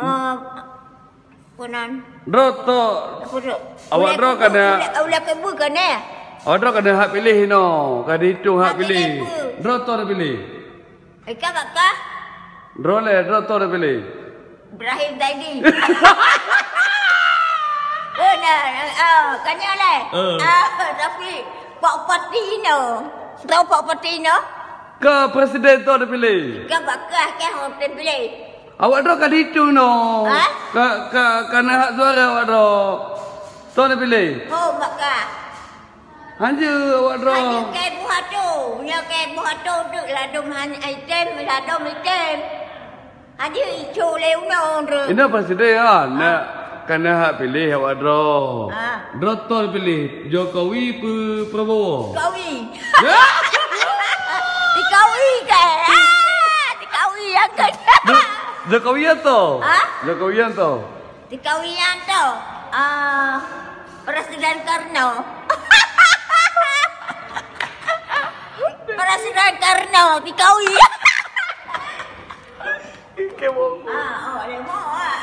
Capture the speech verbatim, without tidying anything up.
Ah, peue nan? Droe to. Apa tu? Awak droe ka na. Ulèe, ulèe keubeue ka na. Awak droe ka na hak piléh inoe, ka dihitung hak piléh. Hak piléh peue? Droe to neupiléh. Eh, ka bak kah? Droe lé, droe to neupiléh. Ibrahim Zaidi. Oh, nah, nah, oh, ka nyoe lé. Eh. Ah, tapi Pak Patino. Tahu Pak Patino? Ka presiden to neupiléh. Ka bak kah, kah orang terpilih. Awak droe ka dihitung inoe. Ha? Ka, ka, ka na hak suara awak droe. To neupiléh. Oh, bak kah. Hanjeuet awak droe. Hanjeuet keu boh atô. Nyoe keu boh atô teuk ladôm han-, item, ladôm item. Hanjeuet icok lé unoe droe. Inoe presiden kan, nak ka na hak piléh awak droe. Ah. Droe to piléh, Jokowi peu Prabowo? Jokowi. Ya? Jokowi ke? Ah, Jokowi yang ke. Jo-, Jokowi atau? Ha? Jokowi atau? Tikawian tu, ah, Presiden Karno. Presiden Karno, tikawi. Ike bohong. Ah, oh, dia mau, ah.